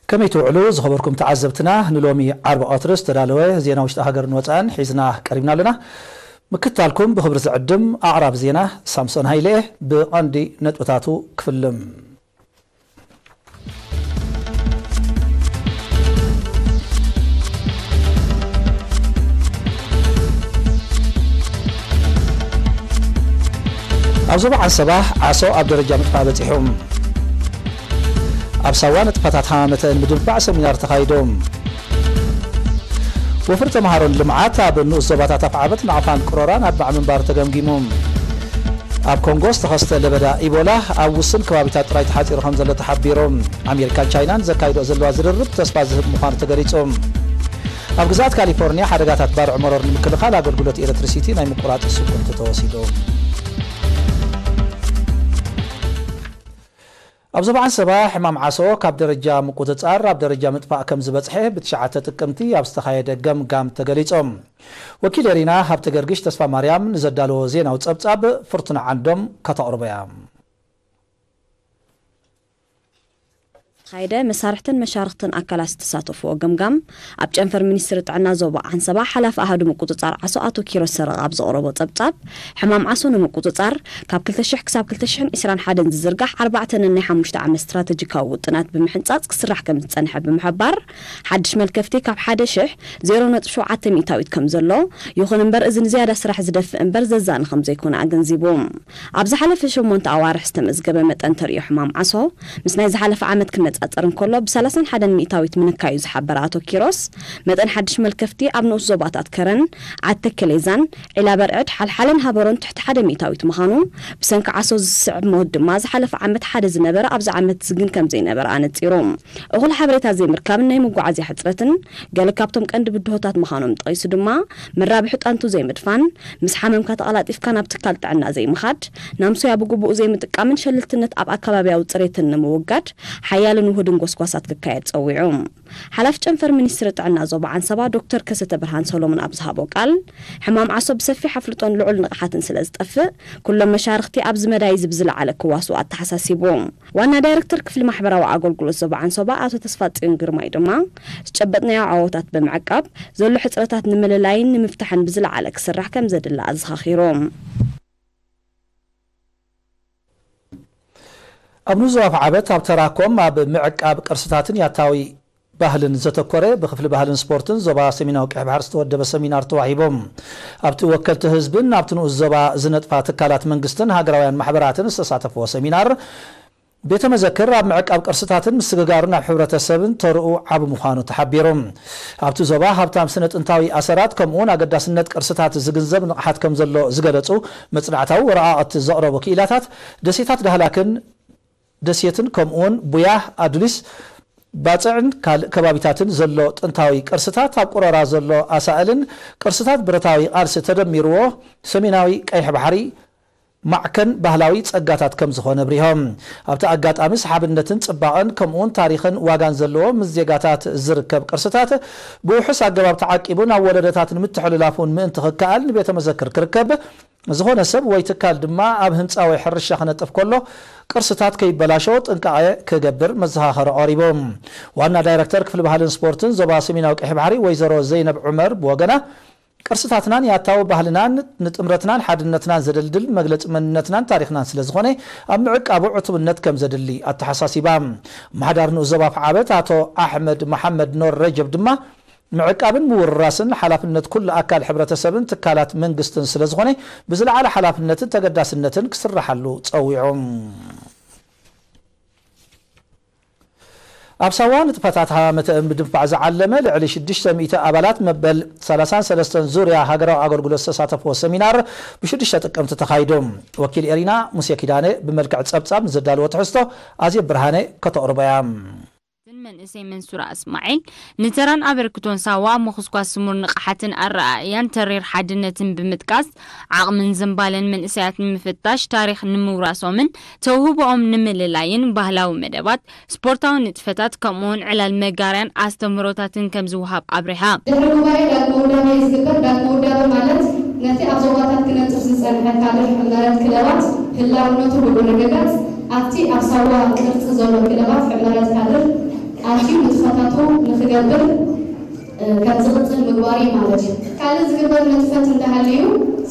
ከመይ ትውዕሉ ዝኸበርኩም ተዓዘብትና፣ ንሎሚ ዓርቢ ቀትሪ ዝተዳለወ ዜና ውሽጢ ሃገርን ወጻእን ሒዝና ቀሪብና ኣለና። ምክትታልኩም ብኽብሪ ዝዕድም ኣቕራቢ ዜና ሳምሶን ሃይለ። ብቐንዲ ነጥብታቱ ክፍልም። ኣብ ዞባ ዓንሰባ ዓሶ ኣብ ደረጃ ምጥፋእ በጺሑ። ኣብ ሳዋ ንጥፈታት ሃመተ ንምድንፋዕ ሰሚናር ተኻይዱ። ወፍሪ ተምሃሮን ልምዓት ኣብ ንኡስ ዞባታት ኣፍዓበት ናቕፋን ቅሮራን ኣድማዕ ምንባሩ ተገምጊሙ። ኣብ ኮንጎ ዝተኸስተ ለበዳ ኢቦላ ኣብ ውሱን ከባቢታት ጥራይ ተሓጺሩ ከም ዘሎ ተሓቢሩ። ኣሜሪካን ቻይናን ዘካይዶ ዘለዋ ዝርርብ ተስፋ ዝህብ ምዃኑ ተገሊጹ። ኣብ ግዝኣት ካሊፎርኒያ ሓደጋታት ባርዕ መሮር ንምክልኻል ኣገልግሎት ኤሌክትሪሲቲ ናይ ምቁራጽ ስጉምቲ ተወሲዱ። ኣብ ዞባ ዓንሰባ ሕማም ዓሶ ካብ ደረጃ ምቁጽጻር ኣብ ደረጃ ምጥፋእ ከም ዝበጽሐ ብትሽዓተ ጥቅምቲ ኣብ ዝተኻየደ ገምጋም ተገሊጾም። ወኪል ኤሪና ሃብተ ገርግሽ ተስፋ ማርያም ንዘዳለዎ ዜናዊ ጸብጻብ ፍርቱና ዓንዶም ከተቕርቦ እያ። ካይደ መሳርሕትን መሻርኽትን ኣካላት ዝተሳተፍዎ ገምጋም ኣብ ጨንፈር ሚኒስትሪ ጥዕና ዞባ ዓንሰባ ሓላፊ ኣሃዱ ምቁጽጻር ዓሶ ኣቶ ኪሮስ ሰረቐ ኣብ ዘቕረቦ ጸብጻብ ሕማም ዓሶ ንምቁጽጻር ካብ ክልተ ሽሕ ክሳብ ክልተ ሽሕን ዕስራን ሓደን ዝዝርጋሕ ኣርባዕተ ነናይ ሓሙሽተ ዓመት ስትራተጂካዊ ውጥናት ብምሕንጻጽ ክስራሕ ከም ዝጸንሐ ብምሕባር ሓድሽ መልከፍቲ ካብ ሓደ ሽሕ ዜሮ ነጥቢ ሸውዓተ ሚእታዊት ከም ዘሎ ይኹን እምበር እዚ ንዝያዳ ስራሕ ዝደፍእ እምበር ዘዛኒ ከም ዘይኮነ ኣገንዚቡ። ኣብ ዝሓለፈ ሸሞንተ ኣዋርሕ ዝተመዝገበ መጠን ተርእዮ ሕማም ዓሶ ምስ ናይ ዝሓለፈ ዓመት ክነጻጸር እንከሎ ብሰላሳን ሓደን ሚእታዊት ምንካዩ ዝሓበረ ኣቶ ኪሮስ መጠን ሓድሽ መልከፍቲ ኣብ ንኡስ ዞባታት ከረን ዓድ ተከሌዛን ዒላ በርዕድ ሓልሓለን ሃበሮን ትሕቲ ሓደ ሚእታዊት ምዃኑ ብሰንኪ ዓሶ ዝስዕብ ሞት ድማ ዝሓለፈ ዓመት ሓደ ዝነበረ ኣብዚ ዓመት ግን ከም ዘይነበረ ኣነጺሩ። እኹል ሓበሬታ ዘይምርካብን ናይ መጓዓዝያ ሕጽረትን ገለ ካብቶም ቀንዲ ብድሆታት ምዃኖም ጠቒሱ ድማ መራብሒ ጣንቱ ዘይምድፋን ምስ ሓመምካ ተቐላጢፍካ ናብ ትካል ጥዕና ዘይምኻድ ናምሶያ ብግቡእ ዘይምጥቃምን ሸልልትነት ኣብ ኣከባብያዊ ጽሬትን ንምውጋድ ሓያልን ውሁድን ጎስጓሳት ክካየድ ጸዊዑ። ሓላፊ ጨንፈር ሚኒስትሪ ጥዕና ዞባ ዓንሰባ ዶክተር ከሰተ ብርሃን ሰሎሞን ኣብ ዝሃቦ ቃል ሕማም ዓሶ ብሰፊሕ ኣፍልጦን ልዑል ንቕሓትን ስለ ዝጠፍእ ኩሎም መሻርኽቲ ኣብዚ መዳይ እዚ ብዝለዓለ ክዋስኡ ኣተሓሳሲቡ። ዋና ዳይረክተር ክፍሊ ማሕበራዊ ኣገልግሎት ዞባ ዓንሶባ ኣቶ ተስፋጽዮን ግርማይ ድማ ዝጨበጥናዮ ዓወታት ብምዕቃብ ዘሎ ሕፅረታት ንምልላይን ንምፍታሕን ብዝለዓለ ክስራሕ ከም ዘድሊ ኣዘኻኺሩ። ኣብ ንዞባ ዓፈር ኣብ ተራኮም ኣብ ምዕቃብ ቅርስታትን ያታዊ ባህልን ዘተኮረ ብክፍሊ ባህልን ስፖርትን ዞባ ሰሜናዊ ቀይሕ ባሕሪ ዝተወደበ ሰሚናር ተዋሂቦም። ኣብቲ ወከልቲ ህዝብን ኣብቲ ንኡስ ዞባ ዝነጥፋ ትካላት መንግስትን ሃገራውያን ማሕበራትን ዝተሳተፍዎ ሰሚናር ቤተ መዘክር ኣብ ምዕቃብ ቅርስታትን ምስግጋሩን ኣብ ሕብረተሰብን ተርኡ ዓቢ ምዃኑ ተሓቢሩ። ኣብቲ ዞባ ሃብታም ስነ ጥንታዊ ኣሰራት ከምኡውን ኣገዳስነት ቅርስታት ዝግንዘብ ንቕሓት ከም ዘሎ ዝገለጹ መጽናዕታዊ ወረቓቕቲ ዘቕረቡ ክኢላታት ደሴታት ዳህላክን ደሴትን ከምኡውን ቡያ ኣዱሊስ ባጽዕን ካልእ ከባቢታትን ዘሎ ጥንታዊ ቅርስታት ኣብ ቁረራ ዘሎ ኣሳእልን ቅርስታት ብረታዊ ቃልሲ ተደሚርዎ ሰሜናዊ ቀይሕ ባሕሪ ማዕከን ባህላዊ ጸጋታት ከም ዝኾነ ኣብሪሆም። ኣብቲ ኣጋጣሚ ሰሓብነትን ጽባቐን ከምኡውን ታሪኽን ዋጋን ዘለዎ ምስ ዜጋታት ዝርከብ ቅርስታት ብውሑስ ኣገባብ ተዓቂቡ ናብ ወለዶታት ንምትሕልላፍ እውን ምእንቲ ክከኣል ንቤተ መዘክር ክርከብ ዝኾነ ሰብ ወይ ትካል ድማ ኣብ ህንጻ ወይ ሕርሻ ክነጥፍ ከሎ ቅርስታት ከይበላሾ ጥንቃቐ ክገብር መዘኻኸሪ ኣቕሪቡ። ዋና ዳይረክተር ክፍሊ ባህልን ስፖርትን ዞባ ሰሜናዊ ቀይሕ ባሕሪ ወይዘሮ ዘይነብ ዑመር ብወገና ቅርስታትናን ያታዊ ባህልናን ንጥምረትናን ሓድነትናን ዘደልድል መግለጺ መንነትናን ታሪኽናን ስለ ዝኾነ ኣብ ምዕቃቡ ዕቱብነት ከም ዘድሊ ኣተሓሳሲባ። ኣመሓዳሪ ንኡስ ዞባ ዓፈር ኣቶ ኣሕመድ መሓመድ ኖር ረጀብ ድማ ምዕቃብን ምውርራስን ሓላፍነት ኩሉ ኣካል ሕብረተሰብን ትካላት መንግስትን ስለ ዝኾነ ብዝለዓለ ሓላፍነትን ተገዳስነትን ክስራሓሉ ጸዊዑ። ኣብ ሳዋ ንጥፈታት ሃመተ ንምድንፋዕ ዝዓለመ ልዕሊ ሽዱሽተ ሚእቲ ኣባላት መበል ሰላሳን ሰለስተን ዙርያ ሃገራዊ ኣገልግሎት ዝተሳተፍዎ ሰሚናር ብሽዱሽተ ጥቅምቲ ተኻይዱ። ወኪል ኤሪና ሙሴ ኪዳነ ብመልክዕ ጸብጻብ ንዘዳለዎ ትሕዝቶ ኣዜብ ብርሃነ ከተቕርቦ እያ። መንእሰይ መንሱራ እስማዒል ንተራን ኣበርክቶን ሳዋ ምኹስኳስ ስሙር ንቕሓትን ኣረኣእያን ተሪር ሓድነትን ብምጥቃስ ዓቕምን ዝንባለን መንእሰያት ንምፍታሽ ታሪኽ ንምውራሶምን ተውህቦኦም ንምልላይን ባህላዊ መደባት ስፖርታዊ ንጥፈታት ከምኡውን ዕላል መጋርያን ኣስተምህሮታትን ከም ዝወሃብ ኣብሪሃ። ድሕሪ ጉባኤ ዳግመ ውዳቤ እዩ ዝግበር። ዳግመ ውዳቤ ማለት ነቲ ኣብ ዞባታት ክነጥፍ ዝጸንሐ ካድር ሕመረት ክለባት ህላውነቱ ብምርግጋጽ ኣብቲ ኣብ ሳዋ ቅርጺ ዘሎ ክለባት ሕመረት ካድር ኣትዩ ንጥፈታቱ ንክገብር ከም ዝቕፅል ምግባር እዩ ማለት እዩ። ካልእ ዝግበር ንጥፈት እንተሃልዩ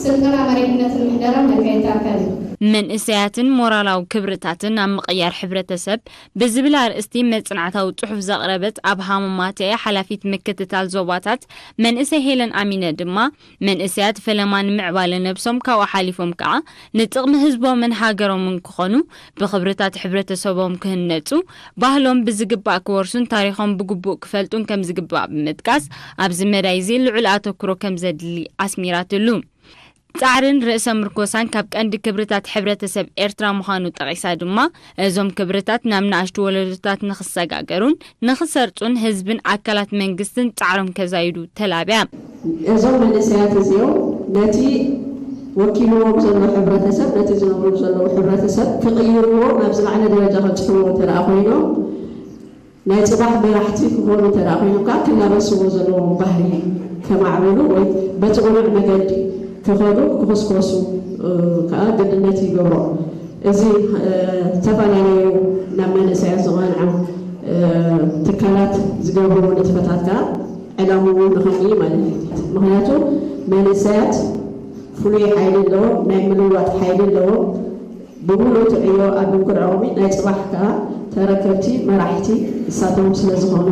ስልጠና መሪሕነትን ምሕደራን መካየዲ ኣካል እዩ። መንእሰያትን ሞራላዊ ክብርታትን ኣብ ምቕያር ሕብረተሰብ ብዝብል ኣርእስቲ መጽናዕታዊ ጽሑፍ ዘቕረበት ኣብ ሃመማተኤ ሓላፊት ምክትታል ዞባታት መንእሰይ ሄለን ኣሚነ ድማ መንእሰያት ፈለማ ንምዕባለ ነብሶም ካብኡ ሓሊፎም ከኣ ንጥቕሚ ህዝቦምን ሃገሮምን ክኾኑ ብኽብርታት ሕብረተሰቦም ክህነጹ ባህሎም ብዝግባእ ክወርሱን ታሪኾም ብግቡእ ክፈልጡን ከምዝግባእ ብምጥቃስ ኣብዚ መዳይ እዚ ልዑል ኣተኩሮ ከምዘድሊ ኣስሚራትሉ። ጻዕርን ርእሰ ምርኮሳን ካብ ቀንዲ ክብርታት ሕብረተሰብ ኤርትራ ምዃኑ ጠቒሳ ድማ እዞም ክብርታት ናብ ንኣሽቱ ወለዶታት ንኽሰጋገሩን ንኽሰርጹን ህዝብን ኣካላት መንግስትን ጻዕሮም ከዛይዱ ተላብያ። እዞም መንእሰያት እዚኦም ነቲ ወኪልዎም ዘሎ ሕብረተሰብ ነቲ ዝነብሩ ዘለዉ ሕብረተሰብ ክቕይርዎ ናብ ዝለዓለ ደረጃ ከብፅሕዎ እንተ ደኣ ኮይኖም ናይ ፅባሕ መራሕቲ ክኾኑ እንተ ደኣ ኮይኖም ከዓ ክላበስዎ ዘለዎም ባህሪ ከማዕብሉ ወይ በቲ ቅኑዕ መገዲ ክኸዱ ክኹስኮሱ ከዓ ግድነት ይገብሮ። እዚ ዝተፈላለዩ ናብ መንእሰያት ዝቐንዐ ትካላት ዝገብርዎ ንጥፈታት ከዓ ዕላምኡ ንኸምኡ እዩ ማለት እዩ። ምኽንያቱ መንእሰያት ፍሉይ ሓይሊ ኣለዎም፣ ናይ ምልዋጥ ሓይሊ ኣለዎም። ብምሉእ ትዕዮ ኣብ እንኩርዖሚ ናይ ጽባሕ ከኣ ተረከብቲ መራሕቲ ንሳቶም ስለ ዝኾኑ።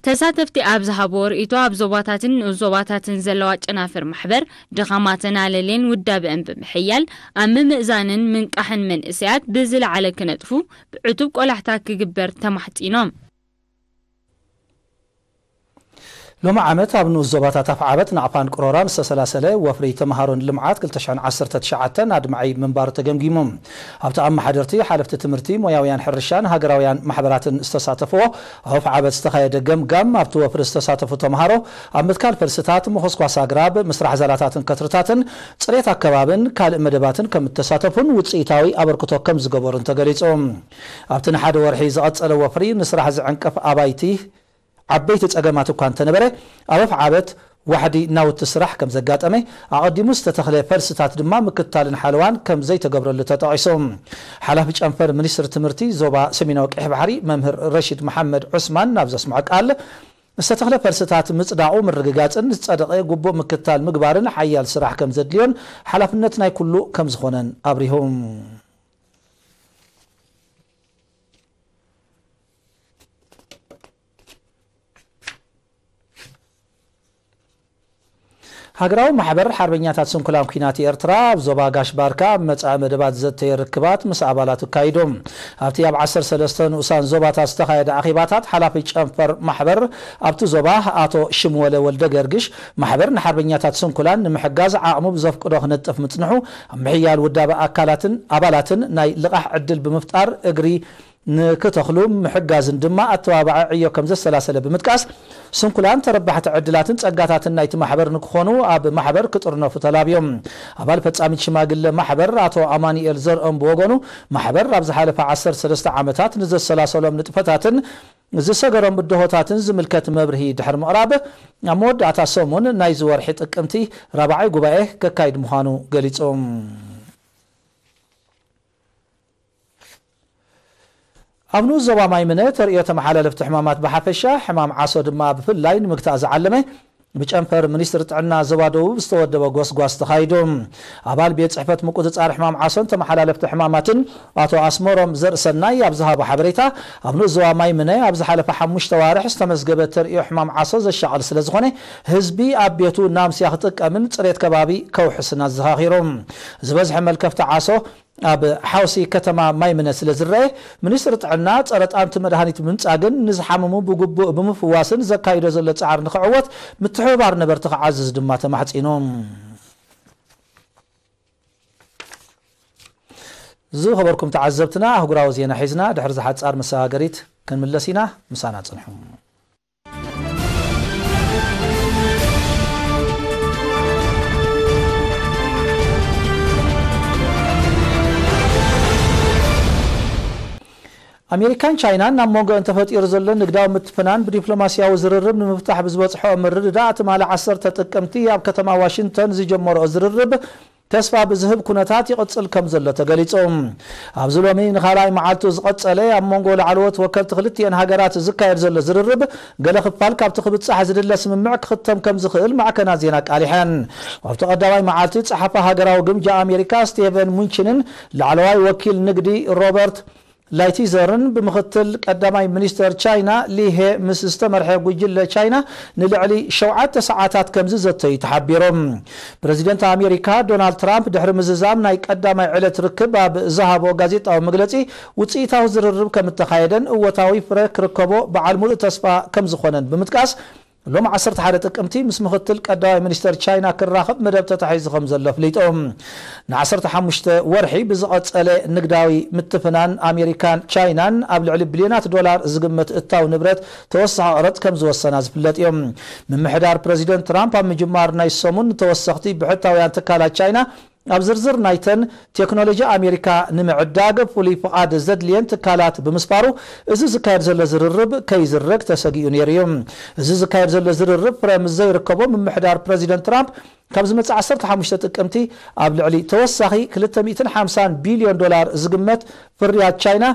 ተሳተፍቲ ኣብ ዝሃብዎ ርእይቶ ኣብ ዞባታትን ንኡስ ዞባታትን ዘለዋ ጨናፍር ማሕበር ድኻማተን ኣለልየን ውዳበአን ብምሕያል ኣብ ምምእዛንን ምንቃሕን መንእሰያት ብዝለዓለ ክነጥፉ ብዕቱብ ቆላሕታ ክግበር ተማሕጺኖም። ሎሚ ዓመት ኣብ ንኡስ ዞባታት ኣፍዓበት፣ ናቕፋን ቅሮራን ዝተሰላሰለ ወፍሪ ተምሃሮን ልምዓት ክልተ ሽሕን ዓሰርተ ትሽዓተን ኣድማዒ ምንባሩ ተገምጊሙ። ኣብቲ ኣመሓደርቲ፣ ሓለፍቲ ትምህርቲ፣ ሞያውያን ሕርሻን ሃገራውያን ማሕበራትን ዝተሳተፍዎ ኣብ ኣፍዓበት ዝተኻየደ ገምጋም፣ ኣብቲ ወፍሪ ዝተሳተፉ ተምሃሮ ኣብ ምትካል ፈልስታት፣ ምኹስኳስ ኣግራብ፣ ምስራሕ ዛላታትን ከትርታትን፣ ጽሬት ኣከባብን ካልእ መደባትን ከም እተሳተፉን ውጽኢታዊ ኣበርክቶ ከም ዝገበሩን ተገሊጹ። ኣብቲ ንሓደ ወርሒ ዝቐጸለ ወፍሪ ንስራሕ ዝዕንቅፍ ኣባይቲ ዓበይቲ ጸገማት እኳ እንተነበረ፣ ኣብ ኣፍዓበት ዋሕዲ ናውቲ ስራሕ ከም ዘጋጠመ፣ ኣቐዲሙ ዝተተኽለ ፈልስታት ድማ ምክትታልን ሓለዋን ከም ዘይተገብረሉ ተጠቒሱ። ሓላፊ ጨንፈር ሚኒስትሪ ትምህርቲ ዞባ ሰሜናዊ ቀይሕ ባሕሪ መምህር ረሺድ መሓመድ ዑስማን ናብ ዘስምዖ ቃል፣ ዝተተኽለ ፈልስታት ምጽዳቑ ምርግጋጽን ዝጸደቐ ግቡእ ምክትታል ምግባርን ሓያል ስራሕ ከም ዘድልዮን ሓላፍነት ናይ ኩሉ ከም ዝኾነን ኣብሪሁ። ሃገራዊ ማሕበር ሓርበኛታት ስንኩላን ኲናት ኤርትራ ኣብ ዞባ ጋሽ ባርካ ኣብ መጻኢ መደባት ዘተየ ርክባት ምስ ኣባላቱ ኣካይዱ። ኣብቲ ኣብ ዓሰርተ ሰለስተ ንኡሳን ዞባታት ዝተኻየደ ኣኼባታት ሓላፊ ጨንፈር ማሕበር ኣብቲ ዞባ ኣቶ ሽምወለ ወልደ ገርግሽ ማሕበር ንሓርበኛታት ስንኩላን ንምሕጋዝ ዓቕሙ ብዘፍቅዶ ክነጥፍ ምጽንሑ ኣብ ምሕያል ውዳበ ኣካላትን ኣባላትን ናይ ልቓሕ ዕድል ብምፍጣር እግሪ ንክተኽሉ ምሕጋዝን ድማ ኣተባባዒ ዕዮ ከም ዘሰላሰለ ብምጥቃስ፣ ስንኩላን ተረባሕቲ ዕድላትን ጸጋታትን ናይቲ ማሕበር ንክኾኑ ኣብ ማሕበር ክጥርነፉ ተላብዮም። ኣባል ፈጻሚት ሽማግለ ማሕበር ኣቶ ኣማኑኤል ዘርኦም ብወገኑ፣ ማሕበር ኣብ ዝሓለፈ ዓሰርተ ሰለስተ ዓመታት ንዘሰላሰሎም ንጥፈታትን ዝሰገሮም ብድሆታትን ዝምልከት መብርሂ ድሕሪ ምቕራብ፣ ኣብ መወዳእታ ሰሙን ናይዚ ወርሒ ጥቅምቲ ራብዓይ ጉባኤ ከካይድ ምዃኑ ገሊጹ። ኣብ ንኡስ ዞባ ማይምነ ተርእዮ ተመሓላለፍቲ ሕማማት ብሓፈሻ፣ ሕማም ዓሶ ድማ ብፍላይ ንምግታእ ዝዓለመ ብጨንፈር ሚኒስትሪ ጥዕና ዞባ ደቡብ ዝተወደበ ጎስጓስ ተኻይዱ። ኣባል ቤት ጽሕፈት ምቁጽጻር ሕማም ዓሶን ተመሓላለፍቲ ሕማማትን ኣቶ ኣስመሮም ዘርእሰናይ ኣብ ዝሃቦ ሓበሬታ፣ ኣብ ንኡስ ዞባ ማይምነ ኣብ ዝሓለፈ ሓሙሽተ ዋርሕ ዝተመዝገበ ተርእዮ ሕማም ዓሶ ዘሻቕል ስለ ዝኾነ፣ ህዝቢ ኣብ ቤቱ ናምስያ ክጥቀምን ጽሬት ከባቢ ከውሕስን ኣዘኻኺሩ። ዝበዝሐ መልከፍቲ ዓሶ ኣብ ሓውሲ ከተማ ማይምነ ስለ ዝረአ፣ ሚኒስትሪ ጥዕና ጸረ ጣንቲ መድሃኒት ብምንጻግን ንዝሓመሙ ብግቡእ ብምፍዋስን ዘካይዶ ዘሎ ጻዕሪ ንኽዕወት ምትሕብባር ነበርቲ ክዓዝዝ ድማ ተማሕጺኑ። ዝኸበርኩም ተዓዘብትና፣ ኣህጉራዊ ዜና ሒዝና ድሕሪ ዝሓጻር መሰጋገሪት ክንምለስ ኢና። ምሳና ጽንሑ። ኣሜሪካን ቻይናን ኣብ መንጎአን ተፈጢሩ ዘሎ ንግዳዊ ምትፍናን ብዲፕሎማስያዊ ዝርርብ ንምፍታሕ ብዝበጽሐኦ ምርድዳእ ትማሊ ዓሰርተ ጥቅምቲ ኣብ ከተማ ዋሽንግተን ዝጀመረኦ ዝርርብ ተስፋ ብዝህብ ኩነታት ይቕጽል ከም ዘሎ ተገሊጹ። ኣብዚ ሎሚ ንኻልኣይ መዓልቱ ዝቐጸለ ኣብ መንጎ ላዕለዎት ወከልቲ ክልቲኤን ሃገራት ዝካየድ ዘሎ ዝርርብ፣ ገለ ክፋል ካብቲ ክብጻሕ ዝድለ ስምምዕ ክኽተም ከም ዝኽእል ማዕከናት ዜና ኣቃሊሐን። ኣብቲ ቀዳማይ መዓልቲ፣ ጸሓፊ ሃገራዊ ግምጃ ኣሜሪካ ስቴቨን ሙንቺንን ላዕለዋይ ወኪል ንግዲ ሮበርት ላይቲዘርን ብምኽትል ቀዳማይ ሚኒስተር ቻይና ሊሄ ምስ ዝተመርሐ ጉጅለ ቻይና ንልዕሊ ሸውዓተ ሰዓታት ከም ዝዘተዩ ተሓቢሩ። ፕረዚደንት ኣሜሪካ ዶናልድ ትራምፕ ድሕሪ ምዝዛም ናይ ቀዳማይ ዕለት ርክብ ኣብ ዝሃቦ ጋዜጣዊ መግለጺ፣ ውጽኢታዊ ዝርርብ ከም እተኻየደን እወታዊ ፍረ ክርከቦ በዓል ሙሉእ ተስፋ ከም ዝኾነን ብምጥቃስ፣ ሎም ዓሰርተ ሓደ ጥቅምቲ ምስ ምኽትል ቀዳማይ ሚኒስተር ቻይና ክራኸብ መደብ ተታሒዙ ከም ዘሎ ኣፍሊጡ። ን ዓሰርተ ሓሙሽተ ወርሒ ብዝቐጸለ ንግዳዊ ምትፍናን ኣሜሪካን ቻይናን ኣብ ልዕሊ ቢልዮናት ዶላር ዝግመት እታው ንብረት ተወሳኺ ቀረጽ ከም ዝወሰና ዝፍለጥ እዩ። ምምሕዳር ፕረዚደንት ትራምፕ ኣብ ምጅማር ናይ ሰሙን ንተወሰኽቲ ብሕታውያን ትካላት ቻይና ኣብ ዝርዝር ናይተን ቴክኖሎጂ ኣሜሪካ ንምዕዳግ ፍሉይ ፍቓድ ዘድልየን ትካላት ብምስፋሩ፣ እዚ ዝካየድ ዘሎ ዝርርብ ከይዝረግ ተሰጊኡ ነይሩ እዩ። እዚ ዝካየድ ዘሎ ዝርርብ ፍረ ምስ ዘይርከቦ፣ ምምሕዳር ፕረዚደንት ትራምፕ ካብ ዝመጽእ ዓሰርተ ሓሙሽተ ጥቅምቲ ኣብ ልዕሊ ተወሳኺ ክልተ ሚእትን ሓምሳን ቢልዮን ዶላር ዝግመት ፍርያት ቻይና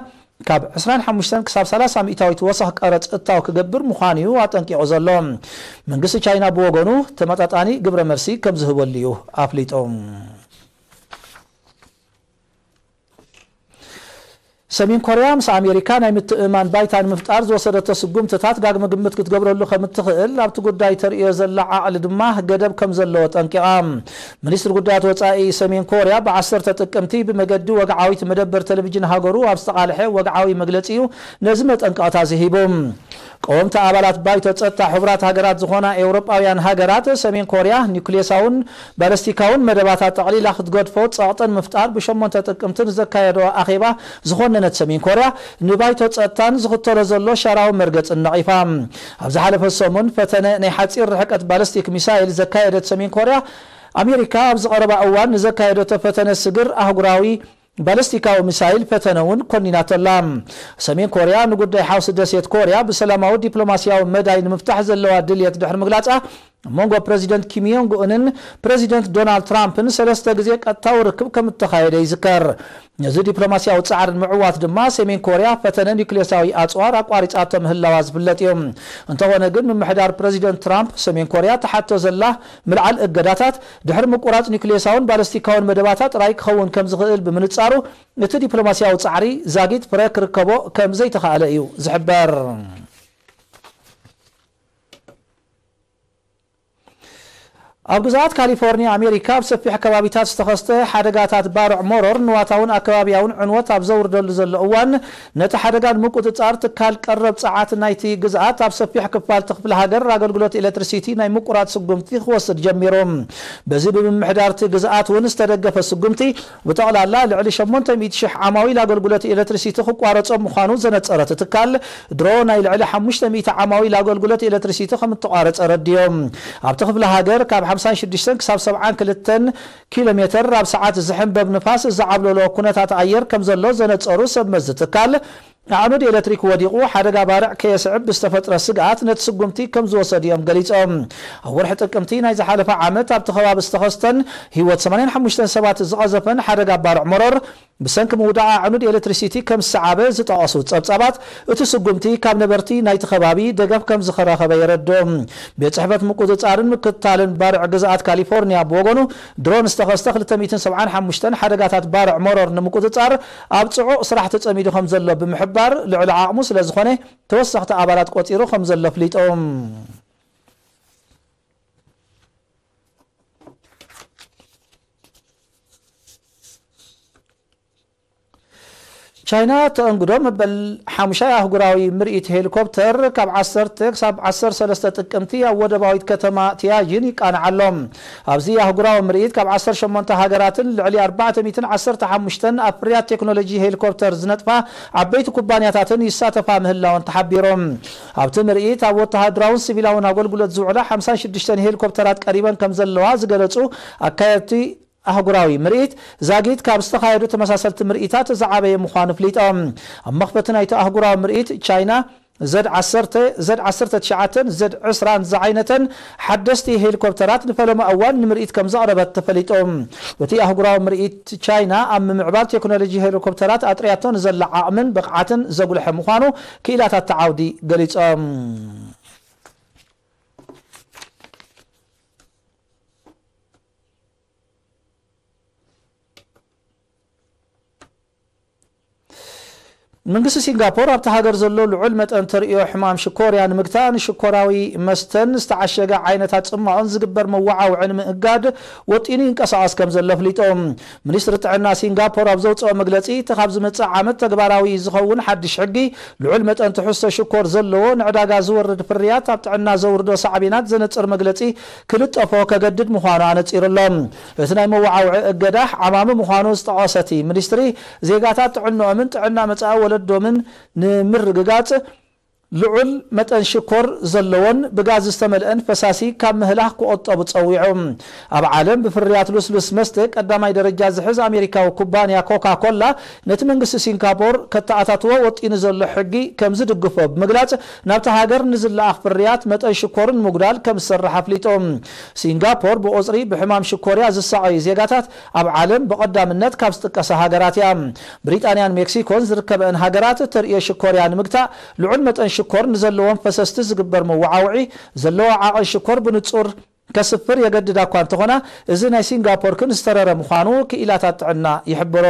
ካብ ዕስራን ሓሙሽተን ክሳብ ሰላሳ ሚእታዊት ወሰኽ ቀረጽ እታው ክገብር ምዃኑ እዩ ኣጠንቂቑ ዘሎ። መንግስቲ ቻይና ብወገኑ ተመጣጣኒ ግብረ መልሲ ከም ዝህበሉ እዩ ኣፍሊጡ። ሰሜን ኮርያ ምስ ኣሜሪካ ናይ ምትእምማን ባይታ ንምፍጣር ዝወሰደቶ ስጉምትታት ዳግመ ግምት ክትገብረሉ ከም እትኽእል፣ ኣብቲ ጉዳይ ተርእዮ ዘላ ዓቕሊ ድማ ገደብ ከም ዘለዎ ጠንቂቓ። ሚኒስትሪ ጉዳያት ወጻኢ ሰሜን ኮርያ ብዓሰርተ ጥቅምቲ ብመገዲ ወግዓዊት መደበር ቴሌቪዥን ሃገሩ ኣብ ዝተቓልሐ ወግዓዊ መግለጺ እዩ ነዚ መጠንቀቕታ ዝሂቡ። ቀወምቲ ኣባላት ባይቶ ጸጥታ ሕቡራት ሃገራት ዝኾና ኤውሮጳውያን ሃገራት፣ ሰሜን ኮርያ ኒውክሌሳውን ባለስቲካውን መደባታ ጠቕሊላ ክትገድፎ ጸቕጥን ምፍጣር ብሸሞንተ ጥቅምቲ ንዘካየዶ ኣኼባ ዝኾነነት ሰሜን ኮርያ፣ ንባይቶ ጸጥታን ዝኽተሎ ዘሎ ሸራዊ መርገጽን ነቒፋ። ኣብ ዝሓለፈ ሰሙን ፈተነ ናይ ሓጺር ርሕቀት ባለስቲክ ሚሳይል ዘካየደት ሰሜን ኮርያ፣ ኣሜሪካ ኣብዚ ቀረባ እዋን ንዘካየደቶ ፈተነ ስግር ኣህጉራዊ ባለስቲካዊ ሚሳይል ፈተነ እውን ኮኒናቶ ኣላ። ሰሜን ኮርያ ንጉዳይ ሓውሲ ደሴት ኮርያ ብሰላማዊ ዲፕሎማስያዊ መዳይ ንምፍታሕ ዘለዋ ድልየት ድሕሪ ምግላጻ፣ ኣብ መንጎ ፕረዚደንት ኪም ዮንግ ኡንን ፕረዚደንት ዶናልድ ትራምፕን ሰለስተ ግዜ ቀጥታዊ ርክብ ከም እተኻየደ ይዝከር። ነዚ ዲፕሎማስያዊ ጻዕሪ ንምዕዋት ድማ ሰሜን ኮርያ ፈተነ ኒውክሌሳዊ ኣጽዋር ኣቋሪጻቶ ምህላዋ ዝፍለጥ እዩ። እንተኾነ ግን ምምሕዳር ፕረዚደንት ትራምፕ ሰሜን ኮርያ ትሓቶ ዘላ ምልዓል እገዳታት ድሕሪ ምቁራጽ ኒውክሌሳውን ባለስቲካውን መደባታ ጥራይ ክኸውን ከም ዝኽእል ብምንጻሩ፣ እቲ ዲፕሎማስያዊ ጻዕሪ ዛጊት ፍረ ክርከቦ ከም ዘይተኻእለ እዩ ዝሕበር። ኣብ ግዝኣት ካሊፎርኒያ ኣሜሪካ ኣብ ሰፊሕ ከባቢታት ዝተኸስተ ሓደጋታት ባርዕ መሮር ንዋታውን ኣከባቢያውን ዕንወት ኣብ ዘውርደሉ ዘሎ እዋን፣ ነቲ ሓደጋ ንምቁጽጻር ትካል ቀረብ ጸዓት ናይቲ ግዝኣት ኣብ ሰፊሕ ክፋል እቲ ክፍለ ሃገር ኣገልግሎት ኤሌክትሪሲቲ ናይ ምቁራጽ ስጉምቲ ክወስድ ጀሚሩ። በዚ ብምምሕዳር እቲ ግዝኣት እውን ዝተደገፈ ስጉምቲ፣ ብጠቕላላ ልዕሊ ሸሞንተ ሚእቲ ሽሕ ዓማዊል ኣገልግሎት ኤሌክትሪሲቲ ክቋረጾም ምዃኑ ዘነጸረ እቲ ትካል፣ ድሮ ናይ ልዕሊ ሓሙሽተ ሚእቲ ዓማዊል ኣገልግሎት ኤሌክትሪሲቲ ከም እተቋረጸ ረድዮም። ኣብቲ ክፍለ ሃገር ካብ ሓምሳን ሽዱሽተን ክሳብ ሰብዓን ክልተን ኪሎ ሜተር ኣብ ሰዓት ዝሕንበብ ንፋስ ዝዓብለሎ ኩነታት ኣየር ከም ዘሎ ዘነጸሩ ሰብ መዚ ትካል፣ ኣዕኑድ ኤሌክትሪክ ወዲቑ ሓደጋ ባርዕ ከየስዕብ ብዝተፈጥረ ስግኣት ነቲ ስጉምቲ ከም ዝወሰዱ እዮም ገሊጾም። ኣብ ወርሒ ጥቅምቲ ናይ ዝሓለፈ ዓመት ኣብቲ ከባቢ ዝተኸስተን ህይወት ሰማንያን ሓሙሽተን ሰባት ዝቐዘፈን ሓደጋ ባርዕ መሮር፣ ብሰንኪ ምውዳቕ ኣዕኑድ ኤሌክትሪሲቲ ከም ዝሰዓበ ዝጠቐሱ ጸብጻባት፣ እቲ ስጉምቲ ካብ ነበርቲ ናይቲ ከባቢ ደገፍ ከም ዝረኸበ የረድኡ። ቤት ጽሕፈት ምቁጽጻርን ምክትታልን ባርዕ ግዝኣት ካሊፎርኒያ ብወገኑ፣ ድሮን ዝተኸስተ ክልተ ሚእትን ሰብዓን ሓሙሽተን ሓደጋታት ባርዕ መሮር ንምቁጽጻር ኣብ ጽዑቕ ስራሕ ተጸሚዱ ከም ዘሎ ብምሕባር፣ ልዕሊ ዓቕሙ ስለ ዝኾነ ተወሰኽቲ ኣባላት ቆጺሩ ከም ዘሎ ኣፍሊጡ። ቻይና ተኣንግዶ መበል ሓሙሻይ ኣህጉራዊ ምርኢት ሄሊኮፕተር ካብ ዓሰርተ ክሳብ ዓሰርተ ሰለስተ ጥቅምቲ ኣብ ወደባዊት ከተማ ቲያጂን ይቃናዕ ኣሎ። ኣብዚ ኣህጉራዊ ምርኢት ካብ ዓሰርተ ሸሞንተ ሃገራትን ልዕሊ ኣርባዕተ ሚእትን ዓሰርተ ሓሙሽተን ኣብ ፍርያት ቴክኖሎጂ ሄሊኮፕተር ዝነጥፋ ዓበይቲ ኩባንያታትን ይሳተፋ ምህላወን ተሓቢሩ። ኣብቲ ምርኢት ኣብ ወተሃደራውን ሲቪላውን ኣገልግሎት ዝውዕላ ሓምሳን ሽዱሽተን ሄሊኮፕተራት ቀሪበን ከም ዘለዋ ዝገለጹ ኣካየድቲ ኣህጉራዊ ምርኢት፣ ዛጊት ካብ ዝተኻየዱ ተመሳሰልቲ ምርኢታት ዝዓበየ ምዃኑ ኣፍሊጦም። ኣብ መኽፈቲ ናይቲ ኣህጉራዊ ምርኢት፣ ቻይና ዘድ ዓሰርተ፣ ዘድ ዓሰርተ ትሽዓተን ዘድ ዕስራን ዝዓይነተን ሓደስቲ ሄሊኮፕተራት ንፈለማ እዋን ንምርኢት ከም ዘቕረበት ተፈሊጡ። እቲ ኣህጉራዊ ምርኢት፣ ቻይና ኣብ ምምዕባል ቴክኖሎጂ ሄሊኮፕተራት ኣጥርያቶ ንዘላ ዓቕምን ብቕዓትን ዘጉልሐ ምዃኑ ክኢላታት እቲ ዓውዲ ገሊጾም። መንግስቲ ሲንጋፖር ኣብቲ ሃገር ዘሎ ልዑል መጠን ተርእዮ ሕማም ሽኮርያ ንምግታእ ንሽኮራዊ መስተን ዝተዓሸገ ዓይነታት ጽማቕን ዝግበር መወዓውዒ ንምእጋድ ወጢኑ ይንቀሳቐስ ከም ዘሎ ኣፍሊጡ። ሚኒስትሪ ጥዕና ሲንጋፖር ኣብ ዘውፅኦ መግለፂ፣ እቲ ካብ ዝመፅእ ዓመት ተግባራዊ ዝኸውን ሓድሽ ሕጊ፣ ልዑል መጠን ትሕዝቶ ሽኮር ዘለዎ ንዕዳጋ ዝወርድ ፍርያት ኣብ ጥዕና ዘውርዶ ሳዕቤናት ዘነፅር መግለፂ ክልጠፎ ከገድድ ምዃኑ ኣነፂሩ ኣሎ። እቲ ናይ መወዓውዒ እገዳ ዓማሚ ምዃኑ ዝጠቐሰ እቲ ሚኒስትሪ፣ ዜጋታት ጥዕንኦምን ጥዕና መጻኢ ወለዶምን ንምርግጋጽ ልዑል መጠን ሽኮር ዘለዎን ብጋዝ ዝተመልአን ፈሳሲ ካብ ምህላኽ ክቑጠቡ ጸዊዑ። ኣብ ዓለም ብፍርያት ልስሉስ መስተ ቀዳማይ ደረጃ ዝሕዝ ኣሜሪካዊ ኩባንያ ኮካ ኮላ፣ ነቲ መንግስቲ ሲንጋፖር ከተኣታትዎ ወጢኑ ዘሎ ሕጊ ከም ዝድግፎ ብምግላጽ፣ ናብታ ሃገር ንዝለኣኽ ፍርያት መጠን ሽኮር ንምጉዳል ከም ዝሰርሕ ኣፍሊጡ። ሲንጋፖር ብቑጽሪ ብሕማም ሽኮርያ ዝሳቐዩ ዜጋታት ኣብ ዓለም ብቐዳምነት ካብ ዝጥቀሳ ሃገራት እያ። ብሪጣንያን ሜክሲኮን ዝርከበአን ሃገራት ተርእዮ ሽኮርያ ንምግታእ ልዑል መጠን ሽኮር ንዘለዎም ፈሰስቲ ዝግበር መወዓውዒ ዘለዎ ዓቐን ሽኮር ብንጹር ከስፍር የገድዳ እኳ እንተኾና፣ እዚ ናይ ሲንጋፖር ግን ዝተረረ ምዃኑ ክኢላታት ጥዕና ይሕብሩ።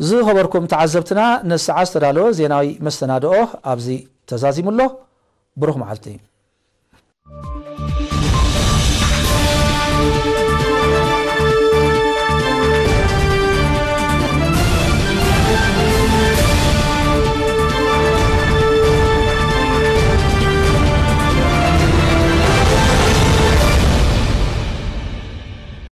ዝኸበርኩም ተዓዘብትና፣ ንሰዓት ዝተዳለወ ዜናዊ መሰናድኦ ኣብዚ ተዛዚሙ ኣሎ። ብሩኽ መዓልቲ።